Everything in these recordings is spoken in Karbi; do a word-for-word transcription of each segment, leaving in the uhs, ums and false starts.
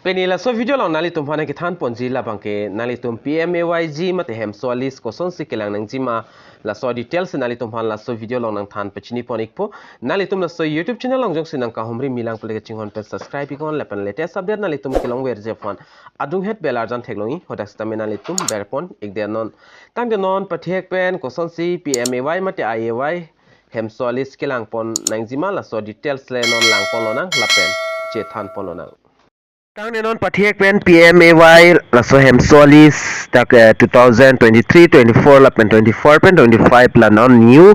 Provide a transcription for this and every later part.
Pini laso video along nanglitum aphan kethan ponji labang ke nanglitum P M A Y G mate hemso a-list kosonsi kelang nangjima, laso details nanglitum aphan laso video along nangthan pachini pon ikpo. Nanglitum laso YouTube channel along jongsi nangkahumri milang pule kachinghon pen subscribe iknon lapen latest update nanglitum kelongverji aphan adunghet bell arjan theklongji, hadak sitame nanglitum berpon ikdet non. Tangte non pathek pen kosonsi P M A Y mate I A Y hemso a-list kelang pon nangjima, laso details le non lang pon lonang lapen chethan pon lonang. Tangte non pathek pen P M A Y laso hemso a-list dak, eh, two thousand twenty-three twenty-four lapen twenty-four pen twenty-five la non new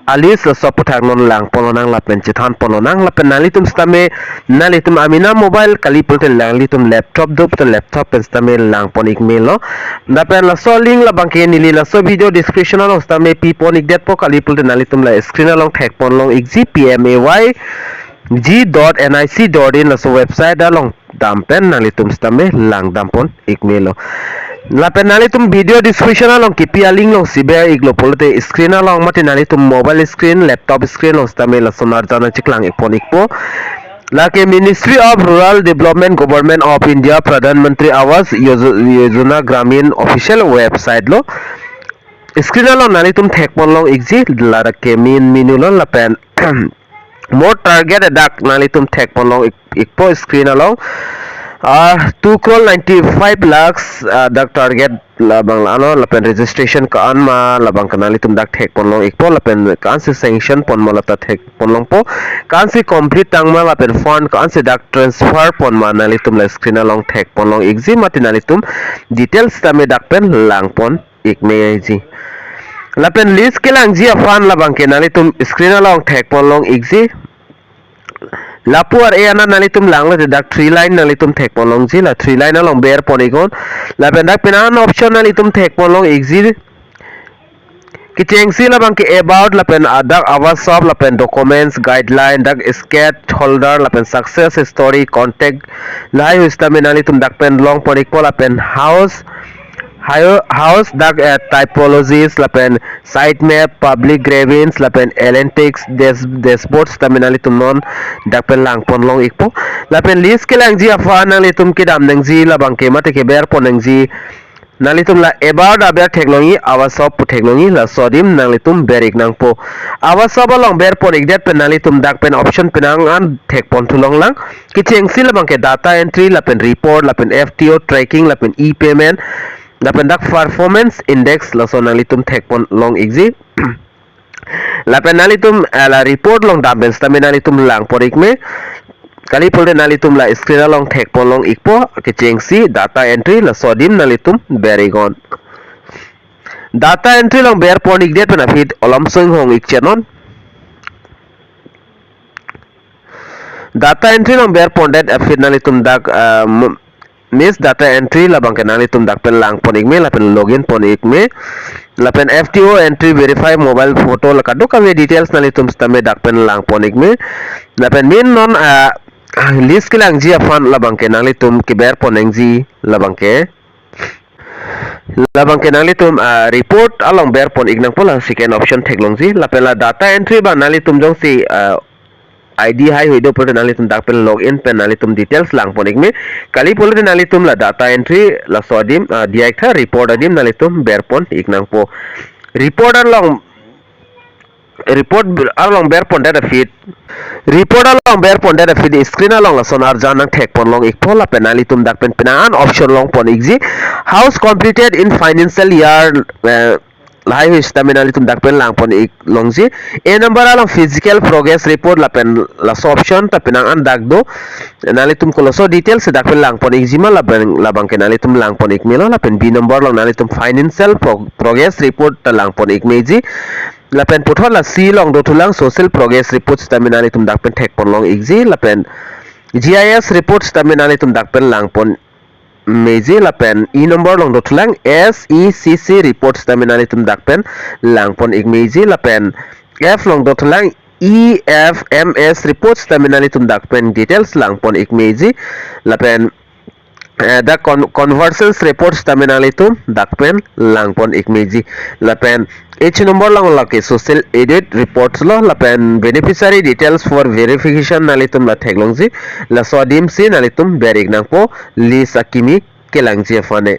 a-list laso aphuthak non lang pon lonang lapen chethan pon lonang lapen nanglitum sitame nanglitum amena mobile kali pulote nanglitum laptop do pulote laptop pen sitame lang pon ikmelo. Lapen laso link labang ke neli laso video description along sitame pi pon ikdetpo, kali pulote nanglitum la screen along thek pon long ikji P M A Y G dot N I C dot in laso website along dam pen nanglitum sitame lang dam pon ikmelo. Lapen nanglitum video description along kipi a-link alongsi ber iklo pulote screen along mate nanglitum mobile screen, laptop screen along sitame lason arjan nangcheklang ik pon ikpo. Lake Ministry of Rural Development, Government of India, Pradhan Mantri Awas Yojo- Yojana Gramin official website lo. Screen along nanglitum thek pon long ikji, ladak ke main menu lo lapen more target dak nanglitum thek pon long ik- ikpo screen along. Ah, two crore ninety-five lakhs, ah, dak target labang la ano lapen registration ko-an ma labang ke nanglitum dak thek pon long ikpo lapen ko-ansi sanction pon ma lata thek pon longpo, ko-ansi complete tang ma lapen fund ko-ansi dak transfer pon ma nanglitum la screen along thek pon long ikji mate nanglitum details sitame dak pen lang pon ikmeji. Lapen list kelangji aphan labang ke nanglitum screen along thek pon long ikji. Lapu ar-e anat nanglitum lang lote dak three line nanglitum thek pon longji, la three line along ber pon iknon. Lapen dak penang an option nanglitum thek pon long ikji. Kechengsi labang ke about lapen adak Awas shop lapen documents, guideline, dak scat holder lapen success story, contact, lahai hui sitame nanglitum dak pen long pon ikpo lapen house, higher house dak, eh, typologies lapen site map, public grievance lapen analytics dash- dashboard sitame nanglitum non dak pen lang pon long ikpo. Lapen list kelangji aphan nanglitum kedam nangji labang ke mate keber pon nangji, nanglitum la about aber theklongji, Awas shop pu theklongji, laso adim nanglitum ber ik nangpo. Awas shop along ber pon ikdet pen nanglitum dak pen option penang an thek pon thu long lang. Kechengsi labang ke data entry lapen report lapen F T O tracking lapen e-payment lapen dak performance index laso nanglitum thek pon long ikji. Lapen nanglitum, eh, la report along dam pen sitame nanglitum lang pon ikme. Kali pulote nanglitum la screen along thek pon long ikpo, kechengsi data entry laso adim nanglitum ber iknon. Data entry along ber pon ikdet pen aphi olom songhong ik chenon. Data entry along ber pondet aphi nanglitum dak, ah, m- miss data entry labang ke nanglitum dak pen lang pon ikme lapen login pon ikme. Lapen F T O entry, verify mobile photo la kadokave details nanglitum sitame dak pen lang pon ikme. Lapen main non, ah, list kelangji aphan labang ke nanglitum keber pon nangji labang ke labang ke nanglitum, ah, report along ber pon ik nangpo, la second option theklongji. Lapen la data entry abang nanglitum jongsi, ah, I D haihui do pulote nanglitum dak pen login pen nanglitum details lang pon ikme. Kali pulote nanglitum la data entry laso adim, ah, diak tha report adim nanglitum ber pon ik nangpo. Report along report ber- along ber pondet aphi, report along ber pondet aphi screen along lason arjan nangthek pon long ikpo lapen nanglitum dak pen penang an option long pon ikji, house completed in financial year, eh, lahai hui sitame nanglitum dak pen lang pon ik longji. A number along physical progress report lapen laso option ta penang an dak do. Nanglitum koloso details dak pen lang pon ikji ma labang, labang ke nanglitum lang pon ikmelo. Lapen B number along nanglitum financial pro- progress report ta lang pon ikmeji. Lapen puthot la C along dothulang social progress report sitame nanglitum dak pen thek pon long ikji. Lapen G I S report sitame nanglitum dak pen lang pon meji. Lapen E number along dothulang S E C C report sitame nanglitum dak pen lang pon ikmeji. Lapen F along dothulang E F M S report sitame nanglitum dak pen details lang pon ikmeji. Lapen eh, dak con-, conversion reports tame nanglitum dak pen langpon ik meji. Lapen H number along lake social audit reports lo, lapen beneficiary details for verification nanglitum la theklongji. Laso adim si nanglitum ber ik nangpo, list akimi kelangji aphan ne.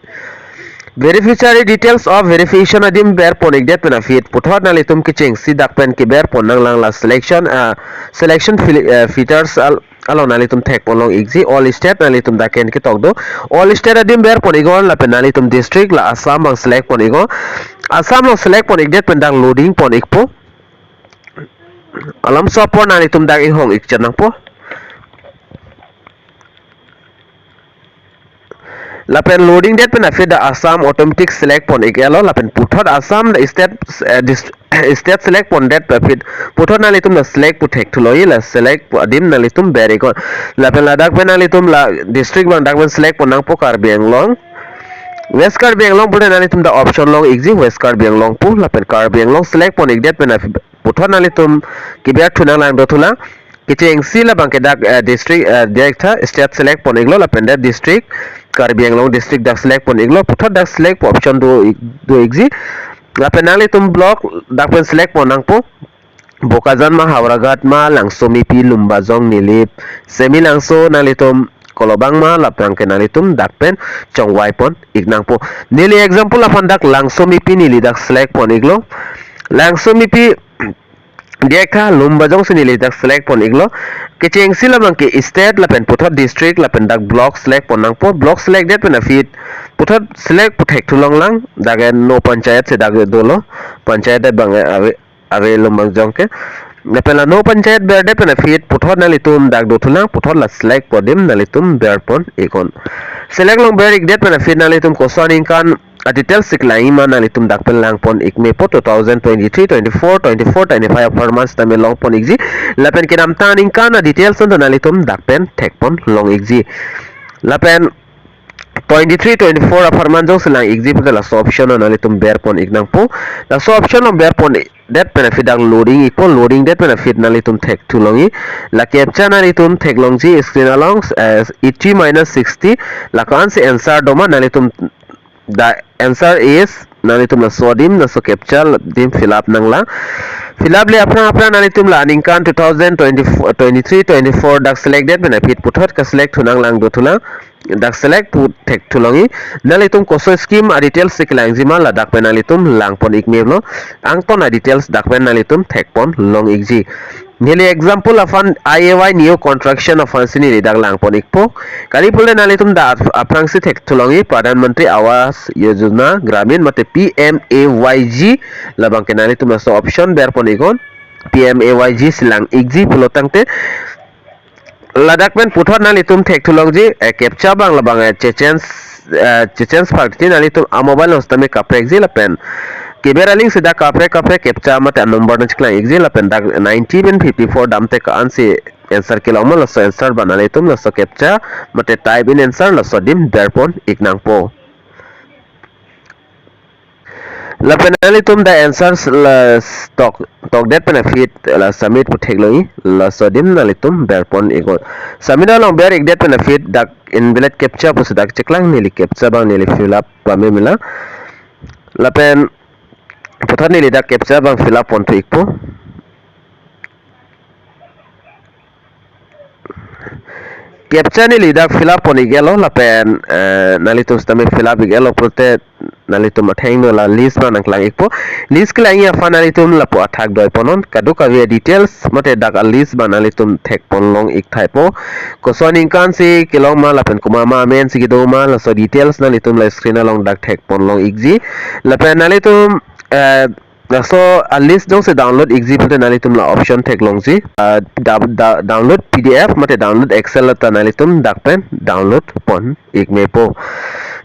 Beneficiary details of verification adim berpon ikdet pen aphi puthot nanglitum kechengsi dak pen keberpon nanglang la selection, ah, selection fil-, eh, features al-, along nanglitum thekpon long ikji. All state nanglitum dak ken ketok do. All state adim berpon iknon, lapen nanglitum district la Assam abang select pon iknon. Assam along select pon ikdet pen dak loading pon ikpo. Alam so apor nanglitum dak inghong ik chenangpo. Lapen loading det pen aphi dak Assam automatic select pon ik-etlo, lapen puthot Assam dak state, eh, dist-, state select pondet pen aphi puthot nanglitum la select pu thekthu longji, la select pu adim nanglitum ber iknon. Lapen ladak pen nanglitum la district abang dak pen select pon nangpo Karbi Anglong. West Karbi Anglong pulote nanglitum dak option long ikji West Karbi Anglong pu, lapen Karbi Anglong select pon ikdet pen aphi puthot nanglitum keberthu nanglang dothulang. Kechengsi labang ke dak, eh, district, eh, dak tha state select pon iklo, lapen dak district, Karbi Anglong district dak select pon iklo, puthot dak select pu option do ik-, do ikji. Lapen nanglitum block dak pen select pon nangpo. Bokajan ma, Howraghat ma, Langsomipi, Lumbajong, Nilip, Semilangso, nanglitum Kolobang ma, labang ke nanglitum dak pen chongvai pon ik nangpo. Neli example aphan dak Langsomipi neli dak select pon iklo. Langsomipi dak tha, Lumbajong si neli dak select pon iklo. Kechengsi labang ke state lapen puthot district lapen dak block select pon nangpo. Block select det pen aphi puthot select pu thekthu longlang, dak no panchayat si dak dolo. Panchayat abang ave, ave Lumbajong ke. Lapen la no panchayat berdet pen aphi puthot nanglitum dak dothulang, puthot la select pu adim nanglitum berpon iknon. Select along ber ikdet pen aphi nanglitum koson aningkan a details si kelangji ma nanglitum dak pen langpon ik mepo, two thousand twenty-three, twenty-four, twenty-four, twenty-five apharman sitame longpon ikji. Lapen kedamtang aningkan a details anta nanglitum dak pen thekpon long ikji. Lapen twenty-three, twenty-four apharman jongsi lang ikji pulote laso option nanglitum berpon ik nangpo. Laso option along berpon i-, det pen aphi dak loading ikpo, loading det pen aphi nanglitum thekthu longji. La captcha nanglitum theklongji screen along, eh, eighty minus sixty, la ko-ansi answer do ma nanglitum, the answer is, nanglitum laso adim, laso captcha adim fill up nanglang. Fill up le aphrang aphrang nanglitum la aningkan two thousand twenty-four, twenty-three, twenty-four dak select det pen aphi puthot ka select thu nanglang dothulang. Dak select pu thekthu longji. Nanglitum koso scheme a details si kelangji ma ladak pen nanglitum langpon ik melo. Angton a details dak pen nanglitum thekpon long ikji. Neli example aphan I A Y new construction aphan si neli dak langpon ikpo. Kali pulote nanglitum dak ap-, aphrangsi thekthu longji Pradhan Mantri Awas Yojana Gramin mate P M A Y G, labang ke nanglitum laso option berpon iknon. P M A Y G si lang ikji pulo tangte ladak pen puthot nanglitum thekthu longji, eh, captcha abang labang, eh, chechange, eh, chechange phak ti nanglitum a mobile along sitame kaprekji lapen keber aling si dak kaprek kaprek captcha mate a number nangcheklang ikji lapen dak ninety pen fifty-four damte ko-ansi answer kelong ma laso answer abang nanglitum laso captcha mate type in answer laso adim berpon ik nangpo. Lapen nanglitum the answers la s-, tok, tokdet pen aphi la submit pu theklongji, laso adim nanglitum berpon iknon. Submit along ber ikdet pen aphi dak invalid captcha pusi dak cheklang, neli captcha abang neli fill up pame mela. Lapen puthot neli dak captcha abang fill up ponthu ikpo. Captcha neli dak fill up pon ik-etlo lapen, eh, nanglitum sitame fill up ik-etlo pulote nanglitum athengno la list abang nangklang ikpo. List kelangji aphan nanglitum lapu athak doi ponnon, kadokave details mate dak a list abang nanglitum thekpon long ik thaipo. Koson aningkan si kelong ma lapen komat ma amen si kedo ma, laso details nanglitum la screen along dak thekpon long ikji. Lapen nanglitum, eh, laso a list jongsi download ikji pulote nanglitum la option theklongji, ah, da-, da-, download P D F mate download Excel ta nanglitum dak pen download pon ik mepo.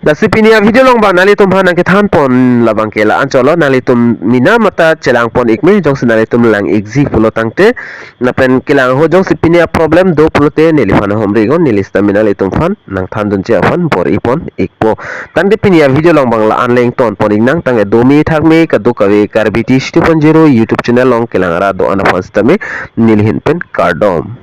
Lasi pini a video along abang nanglitum aphan nangkethan pon labang ke la-anchotlo, nanglitum mena mata chelang pon ik me jongsi nanglitum lang ikji pulo tangte. Lapen kelang ahut jongsi pini a problem do pulote neliphan homri iknon, neli sitame nanglitum aphan nangthan dunji aphan bor-i pon ikpo. Tangte pini a video along abang la-an le ington pon iknang, tangte do me thak me kadokave Karbi T C two point zero YouTube channel along kelang arat do-an aphan sitame neli ahin pen kardom.